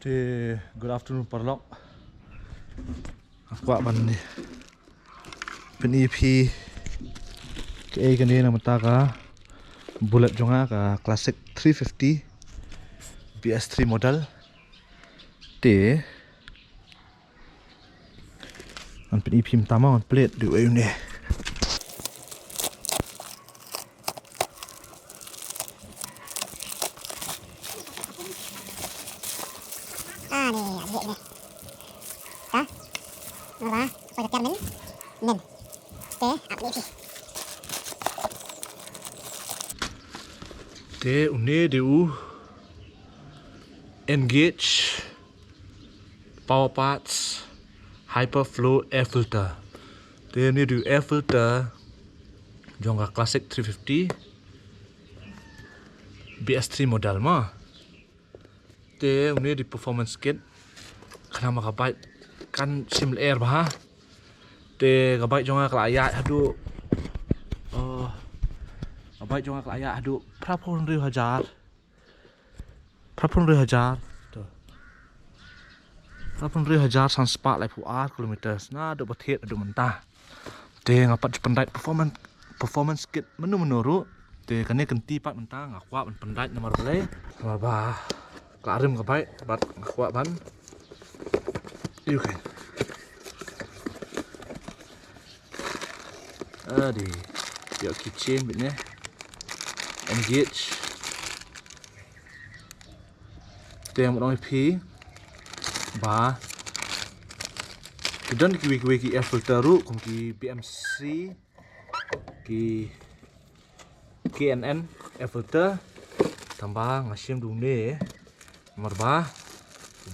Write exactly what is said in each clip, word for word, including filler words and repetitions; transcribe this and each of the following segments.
Te, good afternoon paralok. Nga kwah ban pyni ïa phi kaei kane na mynta ka bullet jong nga, ka Classic three fifty B S three model. Te ngan pyni ïa phi mynta ma ngan plie da uei une. Ah, ni, ah, ni, ni. Ta? Namar ba, poi ka tiar nen. Nen. Te, ap ni phi. Te, une dei u N-Gage Power Pads Hyperflow Air Filter. Te une dei u air filter jong ka Classic three fifty B S three model ma. Te une dei performance kit. Khnang ba ka bike kan shim lyer bha. Te ka bike jong nga ka la ïaid haduh, oh, ka bike jong nga ka la ïaid haduh phra phew hynriew hajar. Phra phew hynriew hajar. To. Phra phew hynriew hajar san spah laiphew ar kilometers. Naduh ba thied haduh mynta. Te nga pat ju pyndait performance, performance kit mynno mynno ruh. Te kane kynti pat mynta nga kwah ban pyndait namar balei. Namar ba ka la rim ka bike bad nga kwah ban. Ïa, okay. Adi. Ïoh keychain beit ne. N-Gage. Te mut ong ïa phi ba ki don kiwei kiwei ki air filter ruh kum ki B M C, ki K N N air filter. Tangba nga shim da une namar ba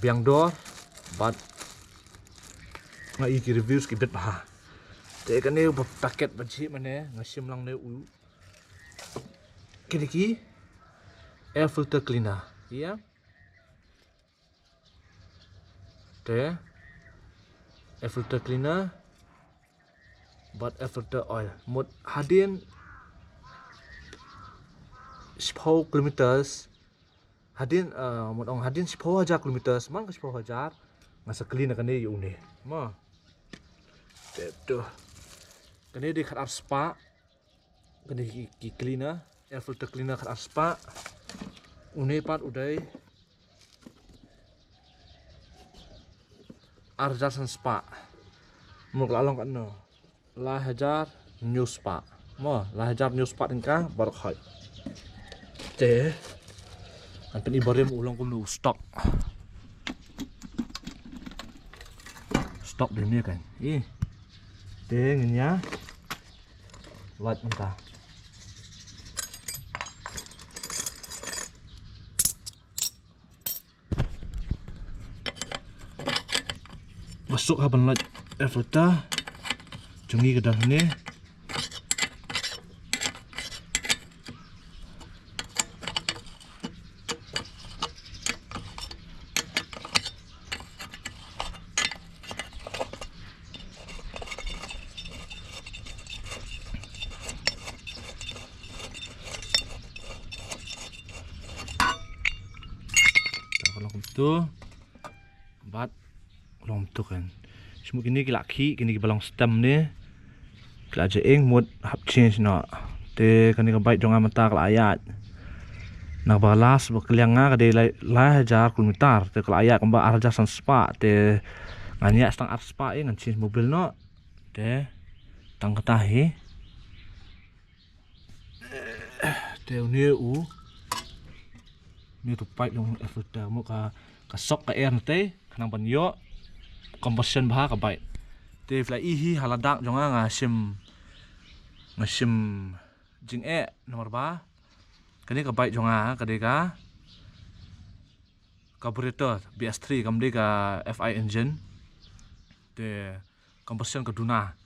biang dor bad nga ïohi ki reviews ki bit bha. Te kane u packet ba jhieh mane nga shim lang ne u kine ki air filter cleaner. Ïa. Te air filter cleaner bad air filter oil. Mut hadien shiphew kilometers, hadien, uh, mut ong hadien shiphew hajar kilometers, man ka shiphew hajar nga sa clean kane ïa une. Ma. Te to. Kane dei khat ar spah. Kane ki, ki cleaner, air filter cleaner khat ar spah. Une pat u dei ar hajar san spah. Mut ka la long katno? Lai hajar hynñiew spah. Mo, lai hajar hynñiew spah tyngka baroh khoit. Te ngan pyni barim u long kumno u stock. Stock dei ne kan. Ih. Te ngin ïa light mynta. Masuk ha ban light air filter. Jong ngi ka dang ne. Ka long kumtu. Bad long kumtu kan. Shu mut kine ki la khih, kine kiba long stem ne. Ki la jia ing mut hap change noh. Te kane ka bike jong nga mynta ka la ïaid. Naba last ba kylliang nga ka dei lai, lai hajar kilometer. Te ka la ïaid kumba ar hajar san spah. Te ngan ïaid tang ar spah ïa ngan change mobil noh. Te tang kata hi. Te une u, une u pipe long air filter mo ka, ka sok ka air na te khnang ban ïoh combustion bha ka bike. Te phi la i hi ha Ladakh jong nga nga shim, nga shim jingeh namar ba kane ka bike jong nga ka dei ka carburetor B S three, kam dei ka F I engine. Te combustion ka duna.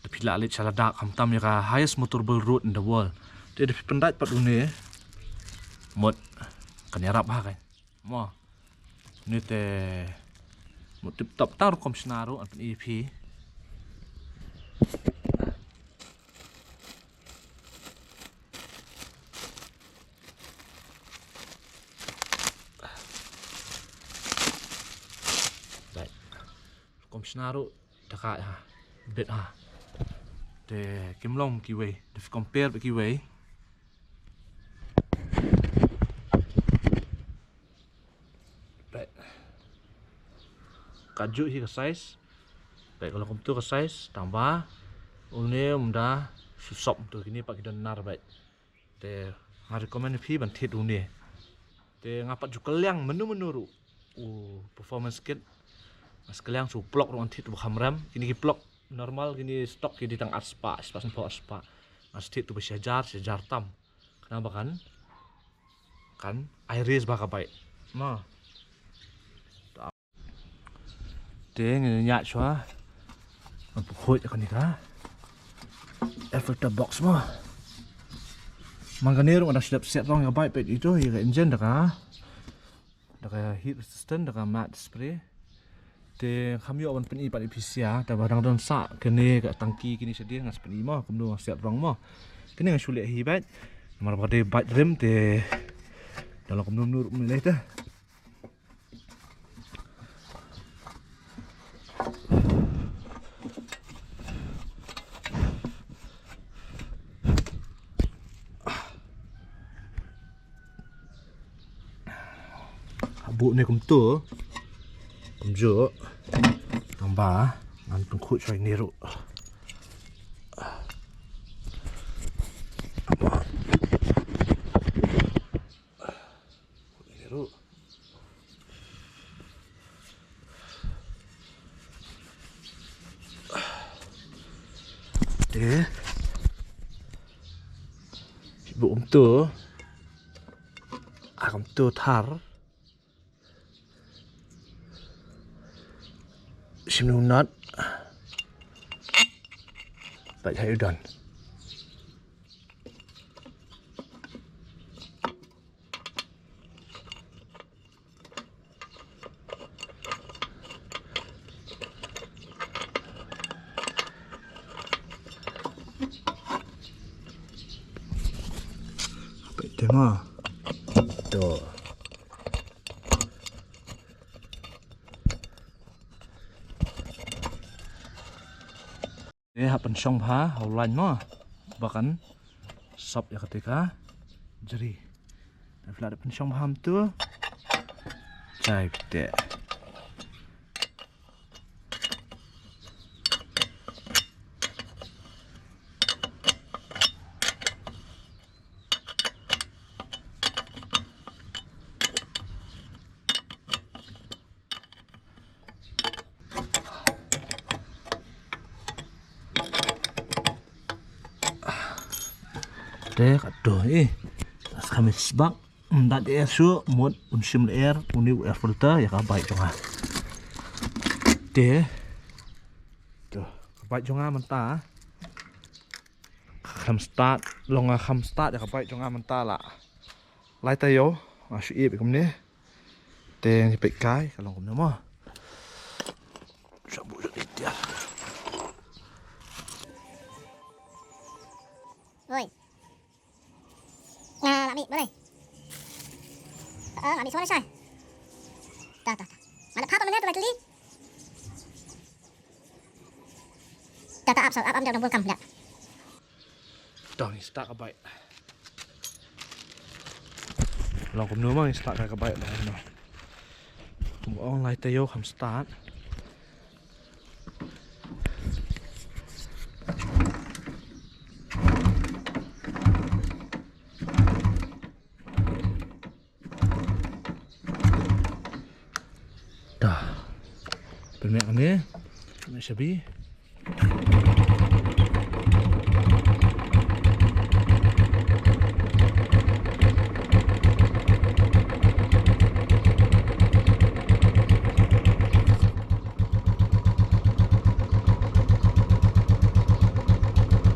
Te phi lah leit sha Ladakh, khamtam ïa ka highest motorable road in the world. Te da phi pyndait pat une. Mut kan ïarap ha ka. Mo. Une te mut tip top tang rukom shna ruh ngan pyni ïa phi. Shna ruh da ka ha. Bit ha. Te kim long kiwei. Da phi compare bad kiwei. Bad ka juh hi ka size. Bad ka long kumtu ka size. Tang ba une um da shu sop tu, kine pat ki don nar bad. Te nga recommend ïa phi ban thied une. Te nga pat ju kylliang mynno mynno ruh u performance kit. Nga sa kylliang shu plug ruh ngan thied uba kham rem. Kine ki plug normal, kine stock ki dei tang arspah, spah sanphew, arspah. Nga sa thied tu ba shi hajar, shi hajar tam. Khnang ba kan, kan ai race bha ka bike. Mo. Te ngin ïa shuwa. Ngan pynkhuid ïa kane ka air filter box mo. Man kane ruh nga dang shu dep siat rong ïa ka bike, peit ito ïa ka engine da ka, da ka heat resistant, da ka matte spray. Te kham ïoh ban pyni pat ïa phi sha, te ba dang don sah kane ka tangki kine shadien nga sa pyni mo kumno nga siat rong mo. Kane nga shu leh hi bike. Namar ba ka dei bike rim te da long kumno kumno ruh mynlei te. Buh ne kumtu. Kumjuh. Tang ba ngan pynkhuid shuwa ine ruh. Ine ruh. Te buh kumtu. Ah, kumtu thar. Shim u nut. Bad ha u don. Peit te mo. To. Te hap pynshong bha ha u line mo. Ba kan sop ïa kata ka jri. Te phi lah dep pynshong bha kumtu. Jai phi te. Te katto eh. Sa kham ïa sbak. Ym da dei shuh mut un shim lyer une u air filter ïa ka bike jong nga. Te. To, ka bike jong nga mynta. Kham start, long nga kham start ïa ka bike jong nga mynta la. Lai taïew nga shu ïeh kumne. Te ngi peit kai ka long kumne mo. Sha bu sha dei tiar. Oi. Nga la mih balei? Ah, nga mih shuwa shai. Ta ta ta. Nga la phah mynne tu la kli. Ta ta ap sa ap ap jam dang bul kam da. Dang start ka bike. Long kumno ma start ka bike long kumno. Kum ong lai taïew kham start. Da. Pynmih ne. Pynmih shabi.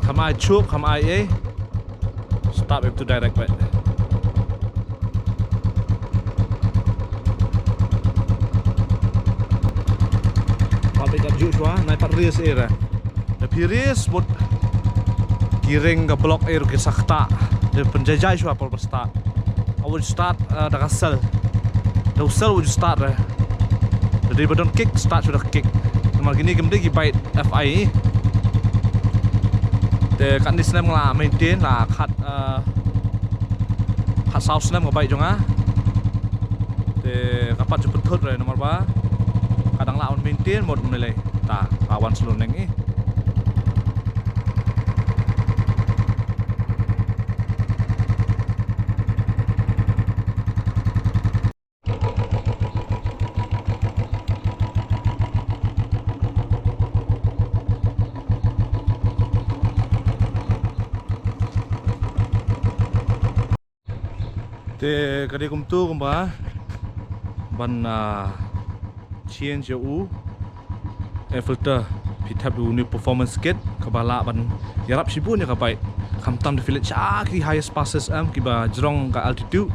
Kham ai chuk, kham ai eh. Start em tu direct bad. Pat bad kat juh shuwa, nai pat race eh ra. Da phi race mut ki ring ka block eh ruh ki sa ktah. Da pynjai jai shuwa por ba start. Awut start, eh, da ka sel. Da u sel wut start ra. Da dei ba don kick, start shuwa da kick. Namar kine kim dei ki bike F I. Te katne snem nga la maintain la khat, eh, khat saw snem ka bike jong nga. Te ka pat ju pynthut re namar ba ka dang lah ban maintain mut mynlei. Ta ka wan slow neng i. Te ka dei kumtu kumba ban, ah, change ïa u air filter. Phi thep u new performance kit kaba lah ban ïarap shibun ïa ka bike. Khamtam da phi leit sha ki highest passes em kiba jrong ka altitude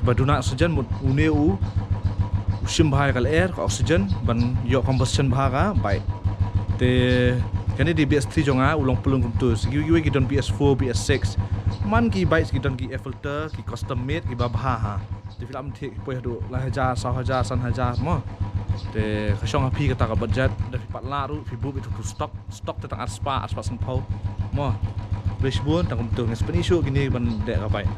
kiba duna oxygen mut une u u shim bha ïa ka lyer ka oxygen ban ïoh combustion bha ka bike. Te kane dei B S three jong nga u long pulung kumtu. Sa kiwei kiwei ki don B S four, B S six. Man ki bike ki don ki air filter ki custom made kiba bha ha. Te phi lah ban thied ki poi haduh lai hajar, saw hajar, san hajar mo. Te ka shong ha phi kata ka budget, da phi pat lah ruh phi buh ïa tu tu stock, stock te tang arspah, arspah sanphew mo. Khublei shibun, tang kumtu ngan sa pyni shuh kine ban deh ka bike.